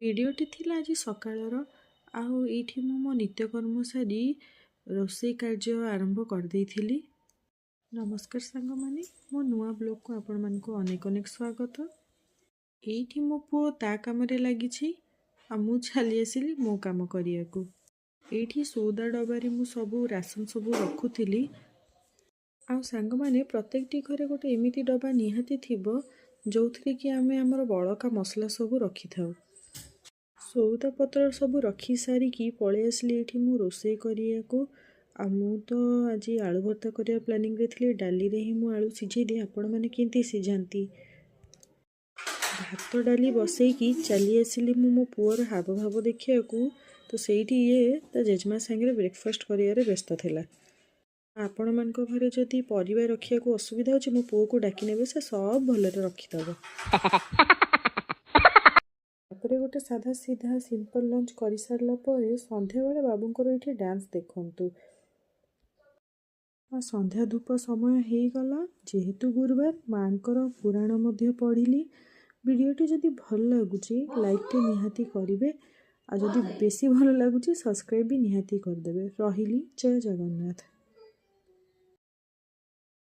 ଭିଡ଼ିଓଟି ଥିଲା ଆଜି ସକାଳର। ଆଉ ଏଇଠି ମୁଁ ମୋ ନିତ୍ୟକର୍ମ ସାରି ରୋଷେଇ କାର୍ଯ୍ୟ ଆରମ୍ଭ କରିଦେଇଥିଲି। ନମସ୍କାର ସାଙ୍ଗମାନେ, ମୋ ନୂଆ ବ୍ଲଗ୍କୁ ଆପଣମାନଙ୍କୁ ଅନେକ ଅନେକ ସ୍ୱାଗତ। ଏଇଠି ମୋ ପୁଅ ତା କାମରେ ଲାଗିଛି ଆଉ ମୁଁ ଚାଲି ଆସିଲି ମୋ କାମ କରିବାକୁ। ଏଇଠି ସଉଦା ଡବାରେ ମୁଁ ସବୁ ରାସନ ସବୁ ରଖୁଥିଲି। ଆଉ ସାଙ୍ଗମାନେ, ପ୍ରତ୍ୟେକଟି ଘରେ ଗୋଟେ ଏମିତି ଡବା ନିହାତି ଥିବ, ଯେଉଁଥିରେ କି ଆମେ ଆମର ବଳକା ମସଲା ସବୁ ରଖିଥାଉ। ସଉଦା ପତ୍ର ସବୁ ରଖି ସାରିକି ପଳେଇ ଆସିଲି ଏଇଠି ମୁଁ ରୋଷେଇ କରିବାକୁ। ଆଉ ମୁଁ ତ ଆଜି ଆଳୁ ଭର୍ତ୍ତା କରିବା ପ୍ଲାନିଂରେ ଥିଲି। ଡାଲିରେ ହିଁ ମୁଁ ଆଳୁ ସିଝେଇ ଦିଏ। ଆପଣମାନେ କେମିତି ସିଝାନ୍ତି? ଭାତ ଡାଲି ବସେଇକି ଚାଲି ଆସିଲି ମୁଁ ମୋ ପୁଅର ହାବଭାବ ଦେଖିବାକୁ। ତ ସେଇଠି ଇଏ ତା ଜେଜେମା ସାଙ୍ଗରେ ବ୍ରେକଫାଷ୍ଟ କରିବାରେ ବ୍ୟସ୍ତ ଥିଲା। ଆପଣମାନଙ୍କ ଘରେ ଯଦି ପରିବା ରଖିବାକୁ ଅସୁବିଧା ହେଉଛି, ମୋ ପୁଅକୁ ଡାକି ନେବେ, ସେ ସବୁ ଭଲରେ ରଖିଦେବ। ତାପରେ ଗୋଟେ ସାଧା ସିଧା ସିମ୍ପଲ୍ ଲଞ୍ଚ କରିସାରିଲା ପରେ ସନ୍ଧ୍ୟାବେଳେ ବାବୁଙ୍କର ଏଇଠି ଡ୍ୟାନ୍ସ ଦେଖନ୍ତୁ। ଆଉ ସନ୍ଧ୍ୟା ଧୂପ ସମୟ ହେଇଗଲା। ଯେହେତୁ ଗୁରୁବାର, ମାଆଙ୍କର ପୁରାଣ ମଧ୍ୟ ପଢ଼ିଲି। ଭିଡ଼ିଓଟି ଯଦି ଭଲ ଲାଗୁଛି, ଲାଇକ୍ଟେ ନିହାତି କରିବେ। ଆଉ ଯଦି ବେଶୀ ଭଲ ଲାଗୁଛି, ସବସ୍କ୍ରାଇବ୍ ବି ନିହାତି କରିଦେବେ। ରହିଲି, ଜୟ ଜଗନ୍ନାଥ।